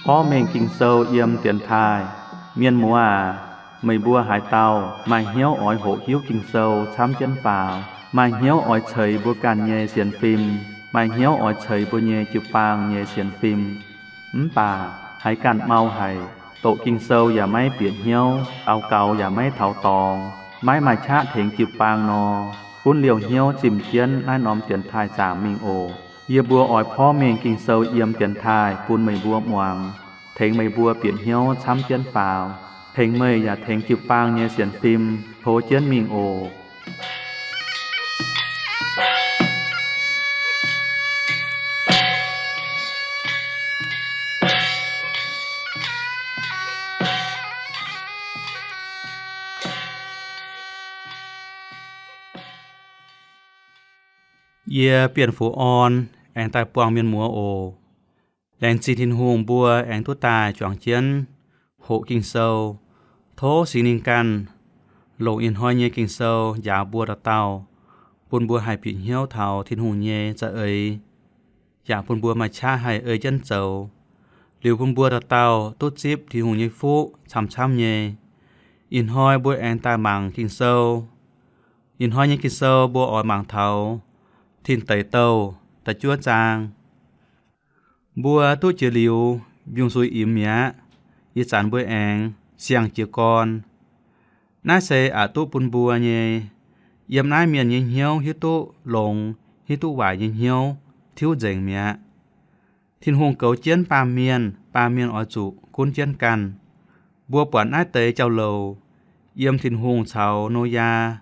Porv mengh Ging-Sou yiem dienx taaih. Mienh muoz aac, meih mbuo haaix dauh maaih hnyouv oix hoqc hiuv Ging-Sou camv jienv faaux, maaih hnyouv oix ceix mbuo ganh nyei sienx fim, maaih hnyouv oix ceix mbuo nyei jiu-baang nyei sienx fim, mv baac haiz ganh mau haic, doqc Ging-Sou yaac maiv bieqc hnyouv, daux gaux yaac maiv taux dorngx, maiv maaih qaqv tengx jiu-baang nor, gunv liouh hnyouv zimh jienv naaiv norm dienx taaih zaangc mingh oc. Yie mbuo oix porv mengh Ging-Sou yiem dienx taaih bun meih mbuo muangx, tengx meih mbuo bieqc hnyouv camv jienv faaux, tengx meih yaac tengx jiu-baang nyei sienx fim tov jienv mingh oc. Yie Bienh Fux Orn aengx daaih buangh mienh muoz oc. Laengz zingh Tin-Hungh mbuo aengx duqv daaih juangc jienv hoqc Ging-Sou. Tov Singx Lingh ganh longc ih hnoi nyei Ging-Sou njaaux mbuo dauh dauh, bun mbuo haih bieqc hnyouv taux Tin-Hungh nyei za'eix, yaac bun mbuo maaih qaqv haih ei jienv zoux, liuz bun mbuo dauh dauh duqv zipv Tin-Hungh nyei fuqv camv-camv nyei. Ih hnoi mbuo aengx daaih mangc Ging-Sou. Ih hnoi nyei Ging-Sou mbuo oix mangc taux Tin Deic Douh da'juov zaang. Mbuo duqv jiex liuz mbiungc-suiv imx mi'aqv. Ih zanc mbuo aengx siang jiez gorn. Naaiv se aqc duqv bun mbuo nyei. Yiem naaiv mienh nyei hnyouv hiuv duqv longx hiuv duqv waaic nyei hnyouv tiuv nzengc mi'aqv. Tin-Hungh goux jienv baamh mienh, baamh mienh oix zuqc gunv jienv ganh. Mbuo buatc naaiv deix jauv-louc yiem Tin-Hungh caux Noyaa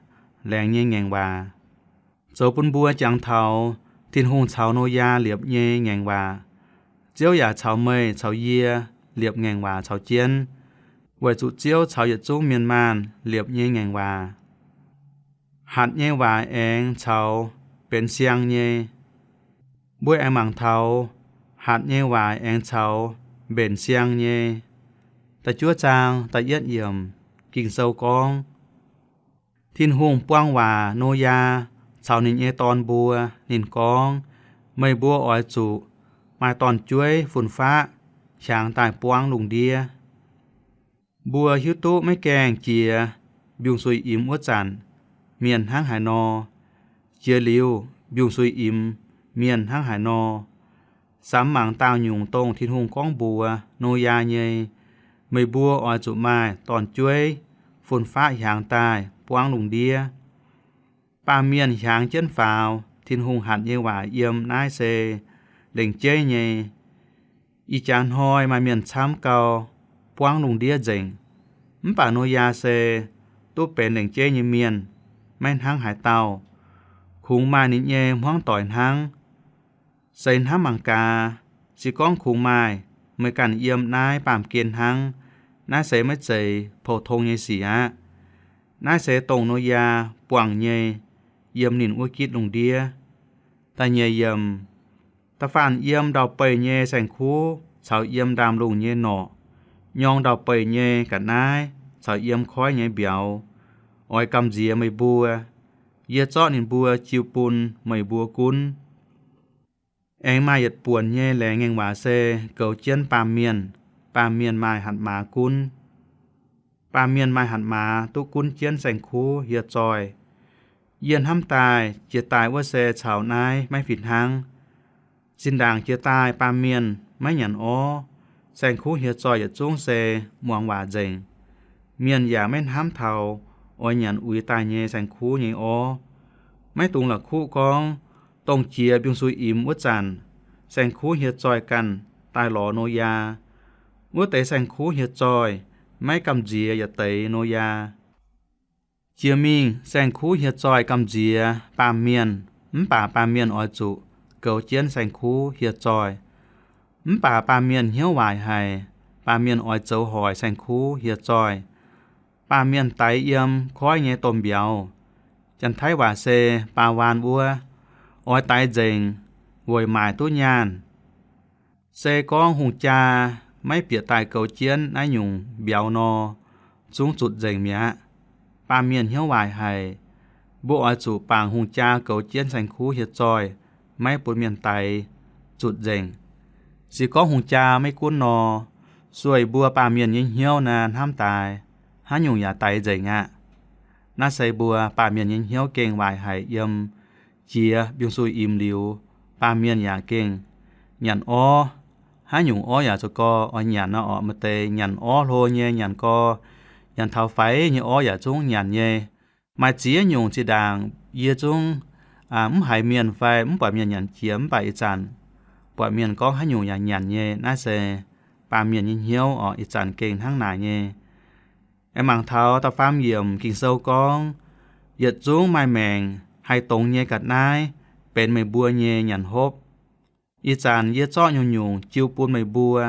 laengz nyei ngaengc waac. Zoux bun mbuo jangx taux Tin-Hungh caux Noyaa liepc nyei ngaengc waac. Ziouv yaac caux meih caux yie liepc ngaengc waac caux jienv, weic zuqc Ziouv caux yietc zungv mienh maanh liepc nyei ngaengc waac. Hatc nyei waac aengx caux benx siang nyei. Mbuo aengx mangc taux hatc nyei waac aengx caux mbenc siang nyei. Da'juov zaang da'yietv yiemc, Ging-Sou gorngv, Tin-Hungh buang waac Noyaa caux ninh nyei dorn mbuo. Ninh gorngv, meih mbuo oix zuqc maaih dorn-jueiv fun-faqv hiaangx daaih buangv lungh ndiev. Mbuo hiuv duqv maiv gaengh jiex mbiungc-suiv imx wuov zanc mienh hnangv haaix nor. Jiex liuz mbiungc-suiv imx mienh hnangv haaix nor. Samx mangc daauh nyungc dongh Tin-Hungh gorngv mbuox Noyaa nyei, meih mbuo oix zuqc maaih dorn-jueiv fun-faqv hiaangx daaih buangv lungh ndiev. Baamh mienh hiaangx jienv faaux Tin-Hungh hatc nyei waac yiem naaiv se lengc jeiv nyei. Ih jaax hnoi maaih mienh camv gau buangv lungh ndiev nzengc. Mv baac Noyaa se duqv benx lengc jeiv nyei mienh, maiv hnangv haaix dauh. Kungx maaih ninh nyei hmuangv doic hnangv. Seix hnamv mangc gaax, se gorngv kungx maaih meih ganh yiem naaiv baamh gen hnangv, naaiv se maiv zeiz pou-tong nyei sic aqv. Naaiv se dongh Noyaa buangh nyei yiem ninh wuov gitv lungh ndiev. Da'nyeic yiemc, da'faanh yiem ndau-beih nyei saeng-kuv caux yiem ndaamv-lungh nyei norqc, nyorng ndau-beih nyei ga'naaiv caux yiem koiv nyei mbiauz, oix gamh nziex meih mbuo. Yie zorqv ninh mbuo jiu bun meih mbuo gunv. Aengx maaih yietc buonc nyei laengz ngaengc waac se goux jienv baamh mienh. Baamh mienh maaih hatc maaz gunv. Baamh mienh maaih hatc maaz duqv gunv jienv saeng-kuv hieh zoih. Yie hnamv daaih jiex daaih wuov se caux naaiv maiv fih hnangv. Zinh ndaangc jiex daaih baamh mienh maiv nyanc orv. Saeng-kuv hieh zoih yietc zungv se muangx waac nzengc. Mienh yaac maiv hnamv taux oix nyanc uix daaih nyei saeng-kuv nyei orv. Maiv dungx la'kuqv gorngv, dongh jiex mbiungc-suiv imx wuov zanc, saeng-kuv hieh zoih ganh daaih lorz Noyaa. Wuov deix saeng-kuv hieh zoih maiv gamh nziex yietc deix Noyaa. Jiex mingh saeng-kuv hieh zoih gamh nziex baamh mienh, mv baac baamh mienh oix zuqc goux jienv saeng-kuv hieh zoih. Mv baac baamh mienh hnyouv waaic haic, baamh mienh oix zoux hoic saeng-kuv hieh zoih. Baamh mienh daix yiem koiv nyei domh mbiauz, Janx-Taiv waac se baa waan wuov, oix daix nzengc weic maaic duqv nyaanh. Se gorngv hungh jaa maiv bieqc daaih goux jienv naaiv nyungc mbiauz nor, zungv zutc nzengc mi'aqv. Baamh mienh hnyouv waaic haic, Mbuo oix zuqc bangc hungh jaa goux jienv saeng-kuv hieh zoih, maiv bun mienh daix, zutc nzengc. Se gorngv hungh jaa maiv gunv nor, sueih mbuo baamh mienh nyei hnyouv naaiv hnamv daaih, haaix nyungc yaac daix nzengc aqv. Naaiv se mbuo baamh mienh nyei hnyouv gengh waaic haic yiem jiex mbiungc-suiv imx liuz, baamh mienh yaac gengh nyanc orv. Haaix nyungc orv yaac zoux gau oix nyanc nor orqc, maaih deix nyanc orv hlo nyei, nyanc gau, nyanc taux faix nyei orv yaac zungv nyanc nyei. Maaih ziex nyungc zinh ndaangc yie zungv mv haiz mienh fai mv buatc mienh nyanc jiex, mv baac ih zanc buatc mienh gorngv haaix nyungc yaac nyanc nyei. Naaiv se baamh mienh nyei hnyouv orqc, ih zanc gengh hnangv naaic nyei. Aengx mangc taux da'faam yiemc Ging-Sou gorngv, yietc zungv maaih maengc haih dongz nyei ga'naaiv benx meih mbuo nyei nyanc hopv. Ih zanc yie zorqv nyungc-nyungc jiu bun meih mbuo,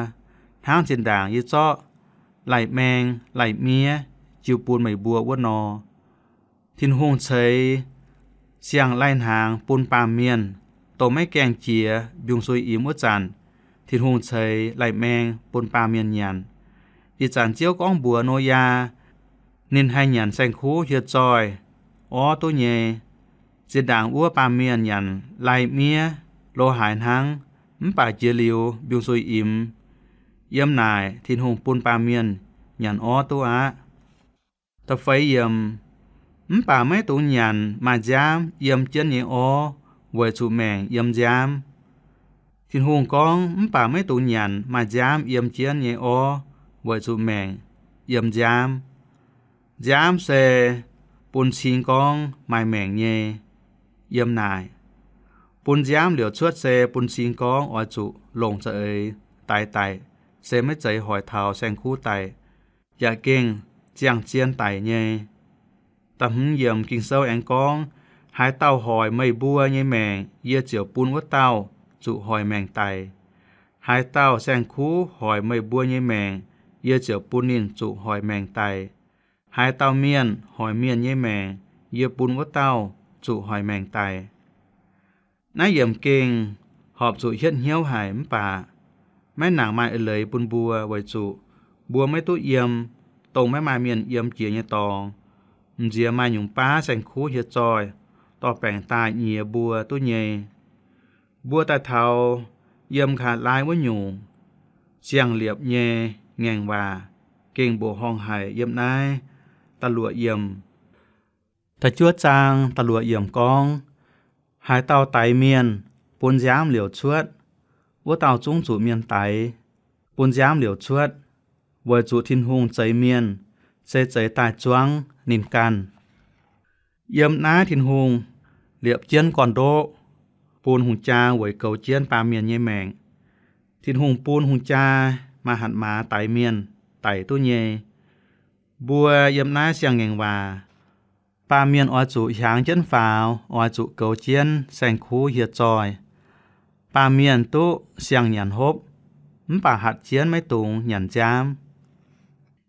hnangv zinh ndaangc yie zorqv lai-maeng lai-miev jiu bun meih mbuo wuov nor. Tin-Hungh ceix siang-lai-hnaangx bun baamh mienh, dongh maiv gaengh jiex mbiungc-suiv imx wuov zanc, Tin-Hungh ceix lai-maeng bun baamh mienh nyanc. Ih zanc Ziouv gorngv mbuox Noyaa, ninh haih nyanc saeng-kuv hieh zoih, orv duqv nyei. Zinh ndaangc wuov baamh mienh nyanc lai-miev lo haaix hnangv, mv baac jiex liuz mbiungc-suiv imx, yiem naaic Tin-Hungh bun baamh mienh nyanc orv duqv aqv. Da'feix yiemc, mv baac maiv dungx nyanc maaih nziaamv yiem jienv nyei orv, weic zuqc maengc yiem nziaamv. Tin-Hungh gorngv, mv baac maiv dungx nyanc maaih nziaamv yiem jienv nyei orv, weic zuqc maengc yiem nziaamv. Nziaamv se bun cing gorngv maaih maengc nyei, yiem naaic. Bun nziaamv liouc cuotv se bun cing gorngv oix zuqc longc za'eix daix daic, se maiv zeiz hoic taux saeng-kuv daic, yaac gengh ziangh zien daic nyei. Da'hmz yiemc Ging-Sou aengx gorngv, haaix dauh hoic meih mbuo nyei maengc, yie ziouc bun wuov dauh zuqc hoic maengc daic. Haaix dauh saeng-kuv hoic meih mbuo nyei maengc, yie ziouc bun ninh zuqc hoic maengc daic. Haaix dauh mienh hoic mienh nyei maengc, yie bun wuov dauh zuqc hoic maengc daic. Naaiv yiemc gengh horpc zuqc hietv hnyouv haic mv baac maiv nangc maaih eix leiz bun mbuo weic zuqc mbuo maiv duqv yiem dongh maiv maaih mienh yiem jiex nyei dorngx. M'nziex maaih nyungc baav saeng-kuv hieh zoih dorh baengc daaih nyiex mbuo duqv nyei. Mbuo daaih taux yiem Kaaix Laai wuov nyungc siang-liepc nyei ngaengc waac gengh mbuoqc horngh haic yiem naaiv da'luoqc yiemc. Da'juov zaang da'luoqc yiemc gorngv, haaix dauh daix mienh bun nziaamv liouc cuotv, wuov dauh zungv zuqc mienh daix, bun nziaamv liouc cuotv, weic zuqc Tin-Hungh zeix mienh se zeix daaih zuangv ninh ganh. Yiem naaiv Tin-Hungh liepc jienv gorn-ndoqv bun hungh jaa weic goux jienv baamh mienh nyei maengc. Tin-Hungh bun hungh jaa maaih hatc maaz daix mienh daic duqv nyei. Mbuo yiem naaiv siang-ngaengc waac, baamh mienh oix zuqc hiaangx jienv faaux, oix zuqc goux jienv saeng-kuv hieh zoih. Baamh mienh duqv siang-nyanc hopv, mv baac hatc jienv maiv dungx nyanc nziaamv.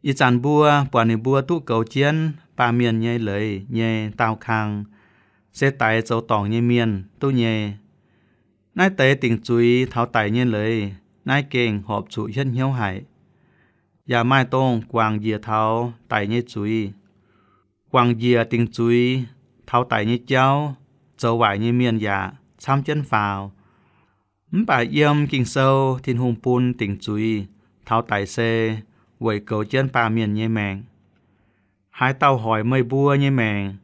Ih zanc mbuo buatc ninh mbuo duqv goux jienv baamh mienh nyei leiz nyei daauh kang, se daix zoux dorngc nyei mienh duqv nyei. Naaiv deix dingc zuiz taux daic nyei leiz, naaiv gengh horpc zuqc hietv hnyouv haic. Yaac maaih dongh guangc njiec taux daic nyei zuiz, guangc njiec dingc zuiz taux daic nyei jauv, zoux waaic nyei mienh yaac camv jienv faaux. Mv baac yiem Ging-Sou Tin-Hungh bun dingc zuiz taux daic se weic goux jienv baamh mienh nyei maengc. Haaix dauh hoic meih mbuo nyei maengc,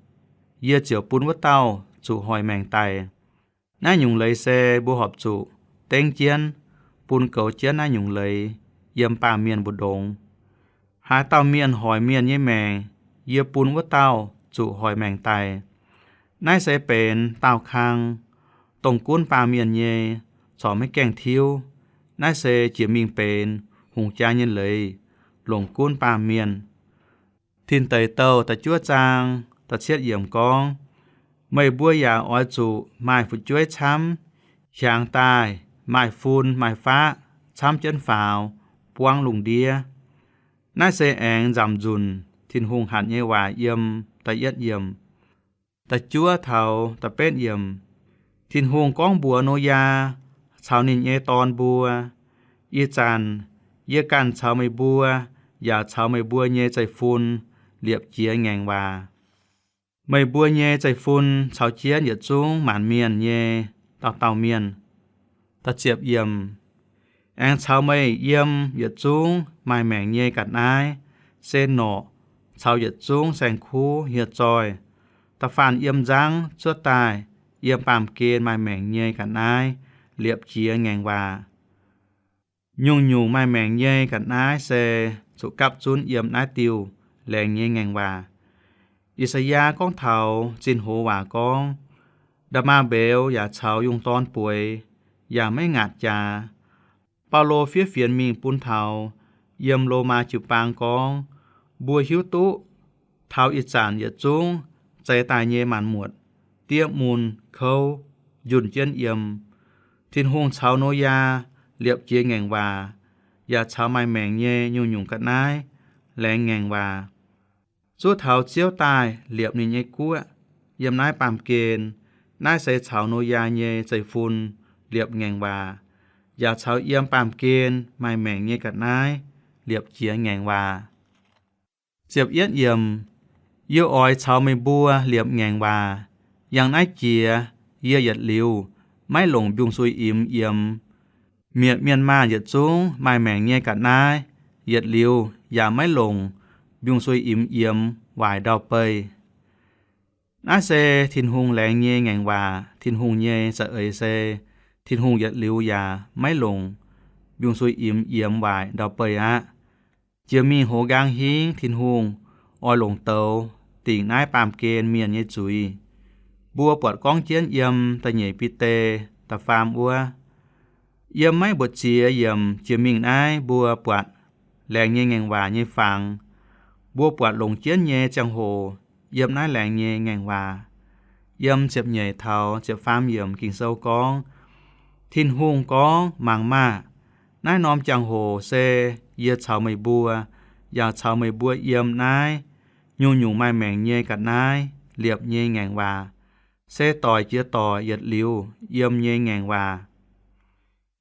yie ziouc bun wuov dauh zuqc hoic maengc daic. Naaiv nyungc leiz se mbuo horpc zuqc dengv jienv, bun goux jienv naaiv nyungc leiz yiem baamh mienh mbu'ndongx. Haaix dauh mienh hoic mienh nyei maengc, yie bun wuov dauh zuqc hoic maengc daic. Naaiv se benx daauh kang, dongh gunv baamh mienh nyei, corc maiv gaengh tiuv. Naaiv se jiex mingh benx hungh jaa nyei leiz, longc gunv baamh mienh. Tin Deic Douh da'juov zaang da'cietv yiemc gorngv, meih mbuo yaac oix zuqc maaih fu'jueiv camv, hiaangx daaih maaih fun maaih faqv camv jienv faaux, buangv lungh ndiev. Naaiv se aengx nzamc nzunc Tin-Hungh hatc nyei waac yiem da'yietv yiemc, da'juov taux da'betv yiemc. Tin-Hungh gorngv mbuox Noyaa caux ninh nyei dorn mbuo, ih zanc yie ganh caux meih mbuo yaac caux meih mbuo nyei zeiv-fun liepc jiez ngaengc waac. Meih mbuo nyei zeiv-fun caux jienv yietc zungv maanc mienh nyei dauh dauh mienh. Aengx caux meih yiem yietc zungv maaih maengc nyei ga'naaiv, se norqc caux yietc zungv saeng-kuv hieh zoih, da'faanh yiem nzangv cuotv daaih, yiem baamh gen maaih maengc nyei ga'naaiv liepc jiez ngaengc waac. Nyungc-nyungc maaih maengc nyei ga'naaiv se zuqc gapv zunv yiem naaiv diuh laengz nyei ngaengc waac. I^saa^yaa gorngv taux zinh hoz waac gorngv, Nda^maa mbeux yaac caux yungh dorn bueix, yaac maiv ngaatc jaax. Baulo fiev fienx mingh bun taux yiem Lomaa jiu-baang gorngv, mbuo hiuv duqv taux ih zanc yietc zungv zeix daaih nyei maanc muotc, diev mun, kouv, njunh jienv yiem. Tin-Hungh caux Noyaa liepc jiez ngaengc waac, yaac caux maaih maengc nyei nyungc-nyungc ga'naaiv laengz ngaengc waac. Zuov taux Ziouv daaih liepc ninh nyei guoqv yiem naaiv baamh gen. Naaiv se caux Noyaa nyei zeiv-fun liepc ngaengc waac, yaac caux yiem baamh gen maaih maengc nyei ga'naaiv liepc jiez ngaengc waac. Ziepc yietv yiemc, Yie oix caux meih mbuo liepc ngaengc waac. Yangh naaiv jiex yie yietc liuz maiv longc mbiungc-suiv-imx yiemx. Mietc mienh maanh yietc zungv maaih maengc nyei ga'naaiv yietc liuz yaac maiv longc mbiungc-suiv-imx yiemx waaic ndau-beih. Naaiv se Tin-Hungh laengz nyei ngaengc waac. Tin-Hungh nyei za'eix se Tin-Hungh yietc liuz yaac maiv longc mbiungc-suiv-imx yiemx waaic ndau-beih aqv. Jiex mingh hoz nqaang hingv Tin-Hungh oix longc douz dingc naaiv baamh gen mienh nyei zuiz. Mbuo buatc gorngv jienv yiem da'nyeic Bide da'faam wuov. Yiem maiv mbu'ziex yiemc jiex mingh naaiv mbuo buatc laengz nyei ngaengc waac nyei fangx. Mbuo buatc longc jienv nyei ziangh hoc yiem naaiv laengz nyei ngaengc waac. Yiem ziepc nyeic taux ziepc faam yiemc Ging-Sou gorngv, Tin-Hungh gorngv, Mangc maah! Naaiv norm jangx-hoc se yie caux meih mbuo, yaac caux meih mbuo yiem naaiv nyungc-nyungc maaih maengc nyei ga'naaiv liepc nyei ngaengc waac, se doic jiex doic yietc liuz yiem nyei ngaengc waac.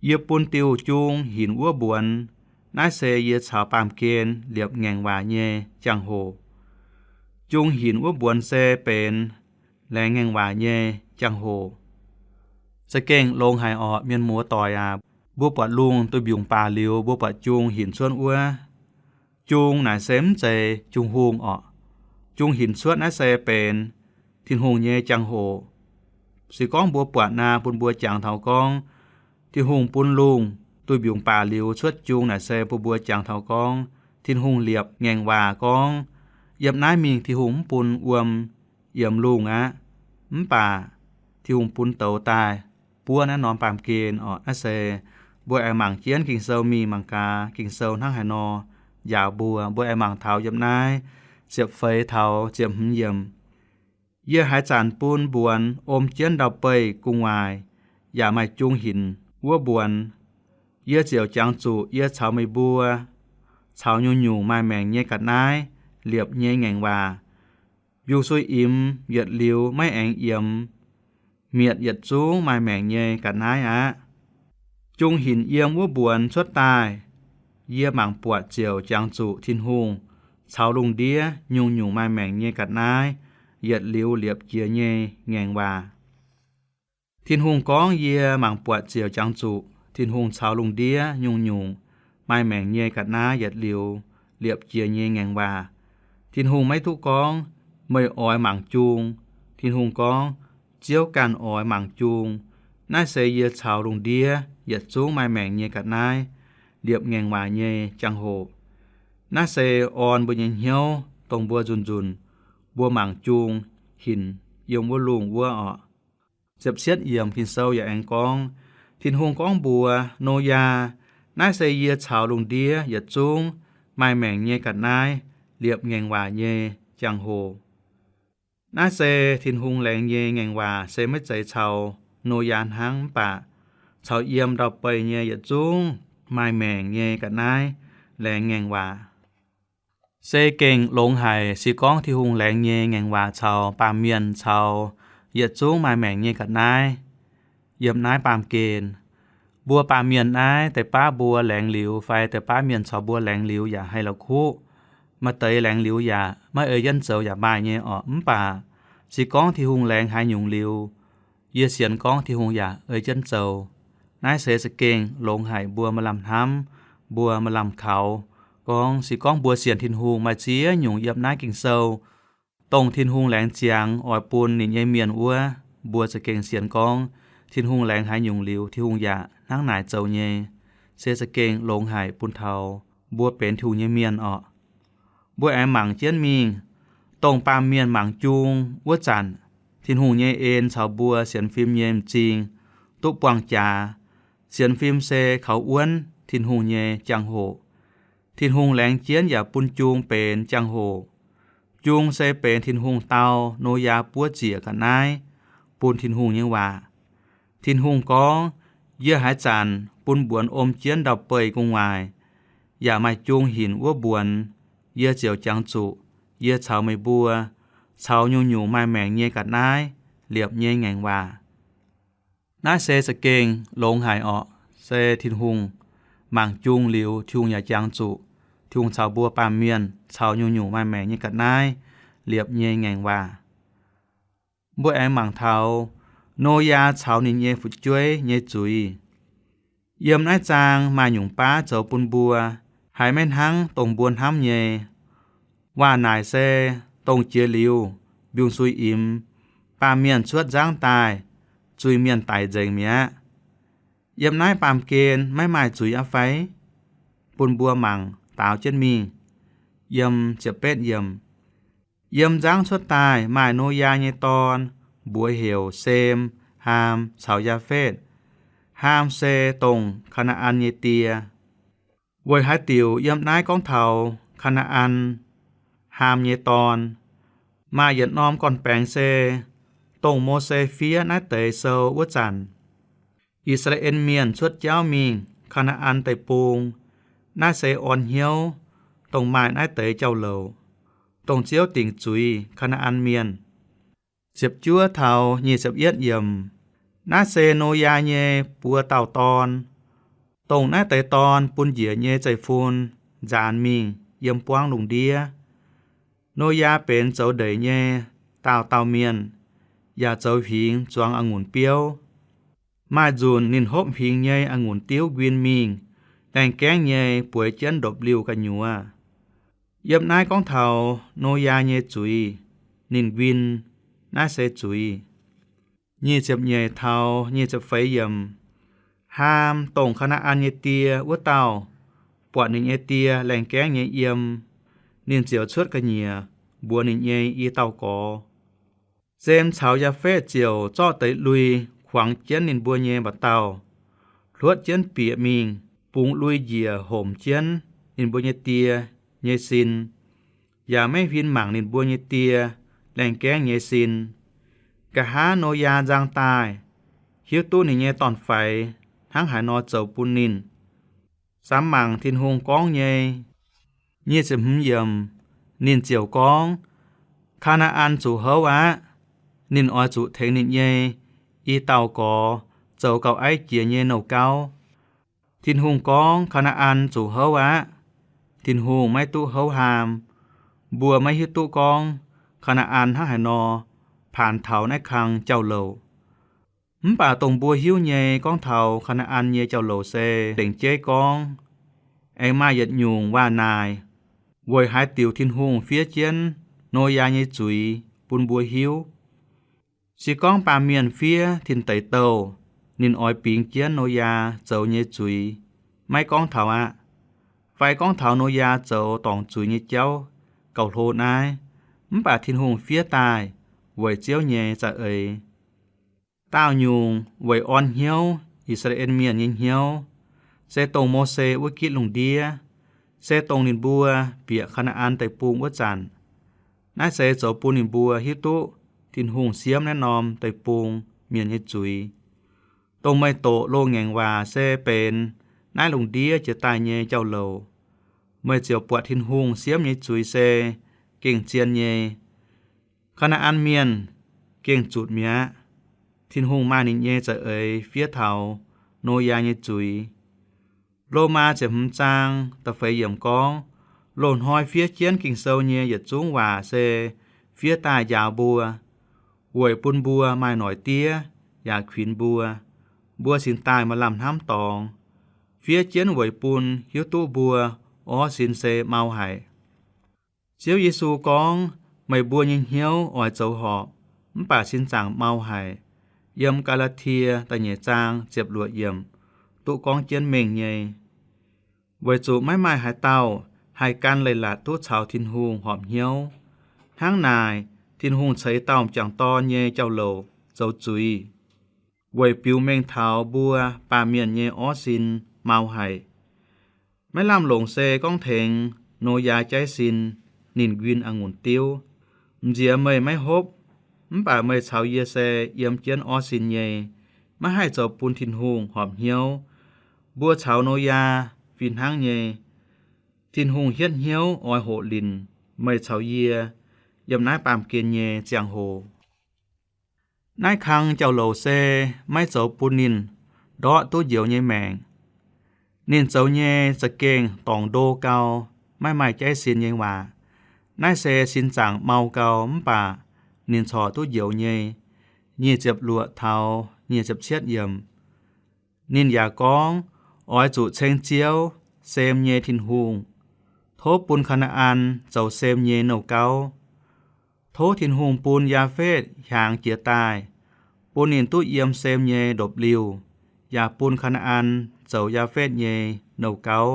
Yie bun diuh jung hinc wuov mbuonx. Naaiv se yie caux baamh gen liepc ngaengc waac nyei jangx-hoc. Jung hinc wuov mbuonx se benx laengz ngaengc waac nyei jangx-hoc. Za'gengh longx haic orqc, mienh muoz doic aac. Mbuo buatc lungh duih mbiungc baac liuz, mbuo buatc jung hinc cuotv wuov. Jung naaic se mv zeiz jung hungh orqc. Jung hinc cuotv naaiv se benx Tin-Hungh nyei jangx-hoc. Se gorngv mbuo buatc naaic bun mbuo jangx taux gorngv, Tin-Hungh bun lungh duih mbiungc baac liuz cuotv jung naaic se bun mbuo jangx taux gorngv, Tin-Hungh liepc ngaengc waac gorngv, yiem naaiv mingh Tin-Hungh mv bun wuom yiemx lungh aqv. Mv baac Tin-Hungh bun douz daaih buov naaiv norm baamh gen orqc. Naaiv se mbuo aengx mangc jienv Ging-Sou mingh mangc gaax Ging-Sou hnangv haaix nor njaaux mbuo. Mbuo aengx mangc taux yiem naaiv ziepc feix taux ziepc hmz yiemc. Yie haaix zanc bun mbuonx om jienv ndau-beih gu'nguaaic, yaac maaih jung hinc wuov mbuonx, yie ziouc jangx zuqc yie caux meih mbuo caux nyungc-nyungc maaih maengc nyei ga'naaiv liepc nyei ngaengc waac. Mbiungc-suiv-imx yietc liuz maiv aengx yiemx mietc yietc zungv maaih maengc nyei ga'naaiv aqv. Jung hinc yiem wuov mbuonx cuotv daaih, yie mangc buatc ziouc jangx zuqc Tin-Hungh caux lungh ndiev nyungc-nyungc maaih maengc nyei ga'naaiv yietc liuz liepc jiez nyei ngaengc waac. Tin-Hungh gorngv, yie mangc buatc ziouc jangx zuqc Tin-Hungh caux lungh ndiev nyungc-nyungc maaih maengc nyei ga'naaiv yietc liuz liepc jiez nyei ngaengc waac. Tin-Hungh maiv duqv gorngv, meih oix mangc jung. Tin-Hungh gorngv, Ziouv ganh oix mangc jung. Naaiv se yie caux lungh ndiev yietc zungv maaih maengc nyei ga'naaiv liepc ngaengc waac nyei jangx-hoc. Naaiv se orn mbuo nyei hnyouv dongh mbuo nzunc-nzunc mbuo mangc jung hinc yiem wuov lungh wuov orqc. Ziepc cietv yiemc Ging-Sou yaac aengx gorngv, Tin-Hungh gorngv mbuox Noyaa, Naaiv se yie caux lungh ndiev yietc zungv maaih maengc nyei ga'naaiv liepc ngaengc waac nyei jangx-hoc. Naaiv se Tin-Hungh laengz nyei ngaengc waac se maiv zeiz caux Noyaa hnangv mv baac caux yiem ndau-beih nyei yietc zungv maaih maengc nyei ga'naaiv laengz ngaengc waac. Se gengh longx haic se gorngv Tin-Hungh laengz nyei ngaengc waac caux baamh mienh caux yietc zungv maaih maengc nyei ga'naaiv yiem naaiv baamh gen. Mbuo baamh mienh naaiv deix baav mbuo laengz liuz fai deix baav mienh caux mbuo laengz liuz yaac haih la'kuqv. Maaih deix laengz liuz yaac maiv ei jienv zoux yaac maaih nyei orqc. Mv baac Se gorngv Tin-Hungh laengz haaix nyungc liuz, yie sienx gorngv Tin-Hungh yaac ei jienv zoux. Naaiv se za'gengh longx haic mbuo maaih lamh hnamv, mbuo maaih lamh kaux, gorngv se gorngv mbuo sienx Tin-Hungh maaih ziex nyungc yiem naaiv Ging-Sou, dongh Tin-Hungh laengz ziangx oix bun ninh nyei mienh wuov, mbuo za'gengh sienx gorngv Tin-Hungh laengz haaix nyungc liuz, Tin-Hungh yaac hnangv naaic zoux nyei. Se za'gengh longx haic bun taux mbuo benx Tin-Hungh nyei mienh orqc. Mbuo aengx mangc jienv mingh, dongh baamh mienh mangc jung wuov zanc, Tin-Hungh nyei en caux mbuo sienx fim nyei m'zing duqv buangh jaax. Sienx fim se kaux wuonv Tin-Hungh nyei jangx-hoc. Tin-Hungh laengz jienv yaac bun jung benx jangx-hoc. Jung se benx Tin-Hungh dau Noyaa buov ziec ga'naaiv bun Tin-Hungh nyei waac. Tin-Hungh gorngv, Yie haaix zanc bun mbuonx om jienv ndau-beih gu'nguaaic, yaac maaih jung hinc wuov mbuonx, yie ziouc jangx zuqc yie caux meih mbuo caux nyungc-nyungc maaih maengc nyei ga'naaiv liepc nyei ngaengc waac. Naaiv se za'gengh longx haic orqc. Se Tin-Hungh mangc jung liuz, Tin-Hungh yaac jangx zuqc Tin-Hungh caux mbuo baamh mienh caux nyungc-nyungc maaih maengc nyei ga'naaiv liepc nyei ngaengc waac. Mbuo aengx mangc taux Noyaa caux ninh nyei fu'jueiv nyei zuiz. Yiem naaiv zaang maaih nyungc baav zoux bun mbuo haiz maiv hnangv dongh mbuo hnamv nyei. Waac naaic se dongh jiex liuz, mbiungc-suiv imx, baamh mienh cuotv nzangv daaih, zuiz-mienh daic nzengc mi'aqv. Yiem naaiv baamh gen maiv maaih zuiz aqv fai? Bun mbuo mangc daaux jienv mingh. Yiem ziepc betv yiemc, yiem nzangv cuotv daaih maaih Noyaa nyei dorn, mbuox heuc Sem, Haam caux Yaafetv. Haam se dongh Kaa^naa^an nyei die. Weic haaix diuc yiem naaiv gorngv taux Kaa^naa^an, Haam nyei dorn? Maaih yietc norm gorn-baengx se dongh Mose fiev naaiv deix sou wuov zanc, I^saa^laa^en Mienh cuotv jauv mingh Kaa^naa^an Deic-Bung. Naaiv se orn hnyouv dongh maaih naaiv deix jauv-louc, dongh Ziouv dingc zuiz Kaa^naa^an Mienh. Ziepc juov taux nyic ziepc yietv yiemc, naaiv se Noyaa nyei buo dauh dorn. Dongh naaiv deix dorn bun njiec nyei zeiv-fun nzaanx mingh yiem buangv lungh ndiev. Noyaa benx zoux ndeic nyei daauh dauh mienh, yaac zoux huingx zuangx a'ngunc biouv. Maaih nzunc ninh hopv huingx nyei a'ngunc diuv nquin mingh, laengh gaengv nyei bueix jienv ndopv-liuh gu'nyuoz. Yiem naaiv gorngv taux Noyaa nyei zuiz, ninh nquin, naaiv se zuiz. Nyic ziepc nyeic taux nyic ziepc feix yiemc, Haam, dongh Kaa^naa^an nyei die wuov dauh, buatc ninh nyei die laengh gaengv nyei yiem, ninh ziouc cuotv ga'nyiec mbuox ninh nyei i dauh gorx. Sem caux Yaafetv ziouc zorqv deix lui kuangx jienv ninh mbuo nyei mba'dauh, hluotv jienv bieqc mingh, bungx lui njiec homc jienv ninh mbuo nyei die nyei sin, yaac maiv huin mangc ninh mbuo nyei die laengh gaengv nyei sin. Nqa'haav Noyaa nzang daaih, hiuv duqv ninh nyei dorn-faix hnangv haaix nor zoux bun ninh, samx mangc Tin-Hungh gorngv nyei. Nyic ziepc hmz yiemc, ninh ziouc gorngv, Kaa^naa^an zuqc houv aqv. Ninh oix zuqc tengx ninh nyei i dauh gorx zoux gauh aiv jiex nyei nouh gauv. Tin-Hungh gorngv, Kaa^naa^an zuqc houv aqv. Tin-Hungh maiv duqv houv Haam. Mbuo maiv hiuv duqv gorngv Kaa^naa^an hnangv haaix nor paanx taux naaiv kang jauv-louc. Mv baac dongh mbuo hiuv nyei gorngv taux Kaa^naa^an nyei jauv-louc se lengc jeiv gorngv, aengx maaih yietc nyungc waac-naaic weic haaix diuc Tin-Hungh fiev jienv Noyaa nyei zuiz bun mbuo hiuv. Se gorngv baamh mienh fiev tin deic douh ninh oix bingx jienv Noyaa zoux nyei zuiz, maiv gorngv taux aqv. Fai gorngv taux Noyaa zoux dorngc zuiz nyei jauv gauh hlo naaiv, mv baac Tin-Hungh fiev daaih weic Ziouv nyei za'eix. Daauh nyungc weic orn hnyouv I^saa^laa^en Mienh nyei hnyouv, se dongh Mose wuov gitv lungh ndiev, se dongh ninh mbuo bieqc Kaa^naa^an Deic-Bung wuov zanc. Naaiv se zoux bun ninh mbuo hiuv duqv Tin-Hungh siemv naaiv norm deic-bung mienh nyei zuiz. Dongh meih doqc loz-ngaengc waac se benx naaiv lungh ndiev jiex daaih nyei jauv-louc. Meih ziouc buatc Tin-Hungh siemv nyei zuiz se gengh zien nyei. Kaa^naa^an Mienh gengh zutc mi'aqv. Tin-Hungh maaih ninh nyei za'eix fiev taux Noyaa nyei zuiz. Lomaa ziepc hmz zaang da'feix yiemc gorngv, loz-hnoi fiev jienv Ging-Sou nyei yietc zungv waac se fiev daaih njaaux mbuo. weic bun mbuo maaih noic diev yaac kuinx mbuo, mbuo cingx daaih maaih lamh hnamv dorngx. Fiev jienv weic bun hiuv duqv mbuo orv sin se mau haic. Ziouv Yesu gorngv, meih mbuo nyei hnyouv oix zoux horpc, mv baac sin zaangc mau haic. Yiem Gaa^laa^tie da'nyeic zaang ziepc luoqc yiemc duqv gorngv jienv mengh nyei. Weic zuqc maiv maaih haaix dauh haih gan leiz-latc duqv caux Tin-Hungh horpc hnyouv. Hnangv naaic, Tin-Hungh ceix dauh m'jangc dorn nyei jauv-louc zoux zuiz, weic biux mengh taux mbuo baamh mienh nyei orv sin mau haic. Maiv lamh longc se gorngv tengx Noyaa jaiv sin, ninh nquin a'ngunc diuv. M'nziex meih maiv hopv, mv baac meih caux yie se yiem jienv orv sin nyei, maiv haih zoux bun Tin-Hungh horpc hnyouv. Mbuo caux Noyaa fih hnangv nyei. Tin-Hungh hietv hnyouv oix hoqc linc meih caux yie yiem naaiv baamh gen nyei ziangh hoc. Naaiv kang jauv-louc se maiv zoux bun ninh ndortv duqv njoux nyei maengc. Ninh zoux nyei za'gengh dorngc ndo gau, maiv maaih jaiv sin nyei waac. Naaiv se sin zaangc mau gau mv baac ninh corc duqv njoux nyei. Nyic ziepc luoqc taux nyic ziepc cietv yiemc. Ninh yaac gorngv, oix zuqc ceng Ziouv, sem nyei Tin-Hungh. Tov bun Kaa^naa^an zoux sem nyei nouh gauv. Tov Tin-Hungh bun Yaafetv hiaangx jiez daaih, bun ninh duqv yiem sem nyei ndopv-liuh, yaac bun Kaa^naa^an zoux Yaafetv nyei nouh gauv.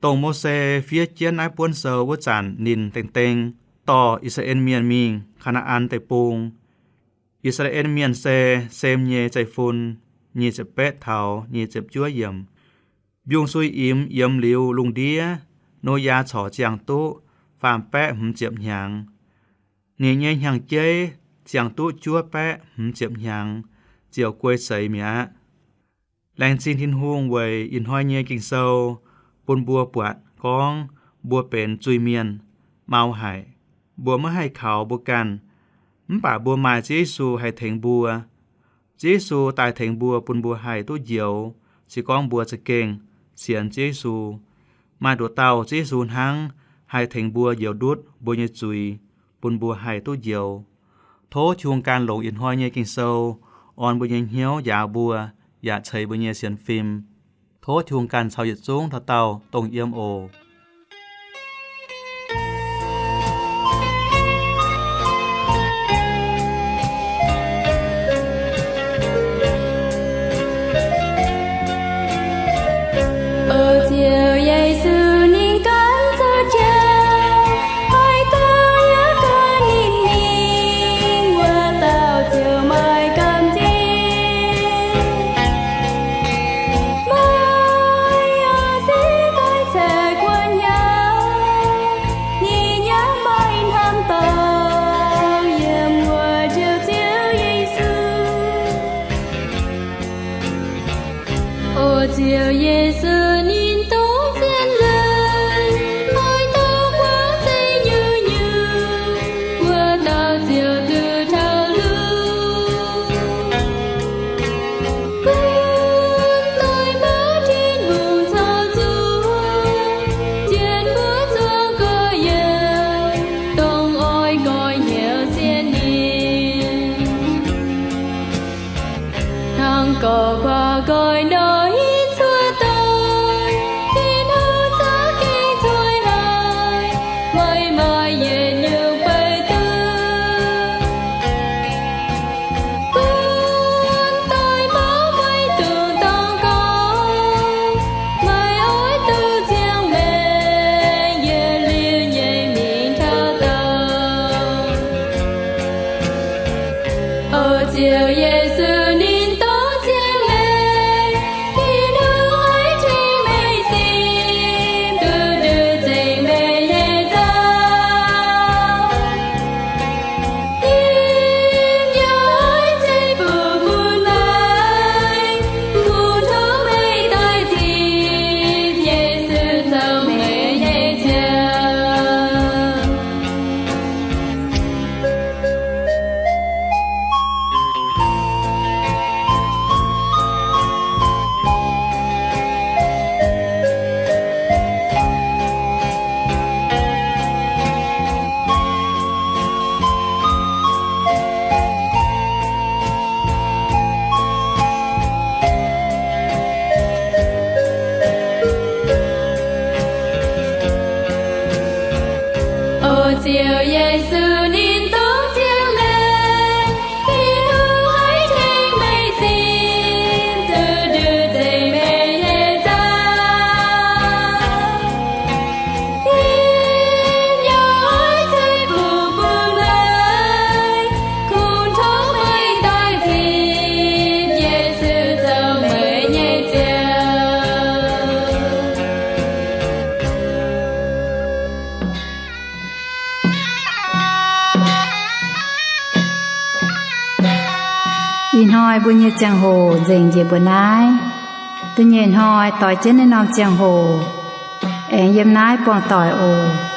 Dongh Mose fiev jienv naaiv buonv sou wuov zanc ninh dengh dengh dorh I^saa^laa^en Mienh mingh Kaa^naa^an Deic-Bung. I^saa^laa^en Mienh se Sem nyei zeiv-fun, nyic ziepc betv taux nyic ziepc juov yiemc. Mbiungc-suiv imx yiemx liuz lungh ndiev, Noyaa corc ziangh duqv faam baeqv hmz ziepc hnyangx. Ninh nyei hnyangx-jeiv ziangh duqv juov baeqv hmz ziepc hnyangx ziouc guei seix mi'aqv. Laengz zingh Tin-Hungh weic ih hnoi nyei Ging-Sou bun mbuo buatc gorngv mbuo benx zuiz-mienh mau haic. Mbuo maiv haih kaux mbuo ganh, mv baac mbuo maaih Ziouv Yesu haih tengx mbuo. Ziouv Yesu daaih tengx mbuo bun mbuo haih duqv njoux, se gorngv mbuo za'gengh sienx Ziouv Yesu. Maaih nduqc dauh Ziouv Yesu hnangv haih tengx mbuo njoux ndutv mbuo nyei zuiz, bun mbuo haih duqv njoux. Tov Tin-Hungh ganh longc ih hnoi nyei Ging-Sou orn mbuo nyei hnyouv njaaux mbuo, yaac ceix mbuo nyei sienx fim. Tov Tin-Hungh ganh caux yietc zungv dauh dauh dongh yiem oc. O Ziouv Yesu, ninh ganh zoux jauv, haaix dauh yaac gan ninh mingh, wuov dauh ziouc maaih gamh nziex. Meih oix se daaih ceix guanh hnyouv, ninh yaac maaih hnamv dorngx yiem wuov Ziouv, Ziouv Yesu. O Ziouv Yesu, ninh dongh zien leiz, haaix dauh guangc zeiv nyungc-nyungc, wuov dauh ziouc duqv taux lungh. Gunv doix mbuo Tin-Hungh caux zuov, zien mbuo zuangx gorx-youz, dongh oix nqoi hnyouv sienx ninh. Hnangv gorx guaax nqoi nor hinc cuotv doic, Tin-Hungh za'gengh zueiz haic, meih maaih yietc nyungc beiv duqv. Gunv doix mbuo maiv dungx dangx gorngv, meih oix duqv ziangh maengc yietc liuz nyei mingh taux daauh. O Ziouv Yesu, ninh dongh zien leiz, Tin-Hungh oix tengx meih simv, duqv nduqc zengc meih nyei nzauh. Yie yaac oix zeiv-fun bun meih, kungx tov meih daaih zipv, Yesu zoux meih nyei Ziouv. Ziouv Yesu ninh dongh Ziouv laengz, Tin-Hungh haiz tengx meih sin, duqv nduqc zengc meih nyei nzangc. Tin-Hungh yaac oix zuqc kuh bun meih, kungx tov meih daaih zipv Yesu zoux meih nyei Ziouv. Ih hnoi mbuo nyei ziangh hoc nzengc njiec mbuo naaiv. Da'nyeic hnoi doix jienv naaiv norm ziangh hoc, aengx yiem naaiv buangh doic oc.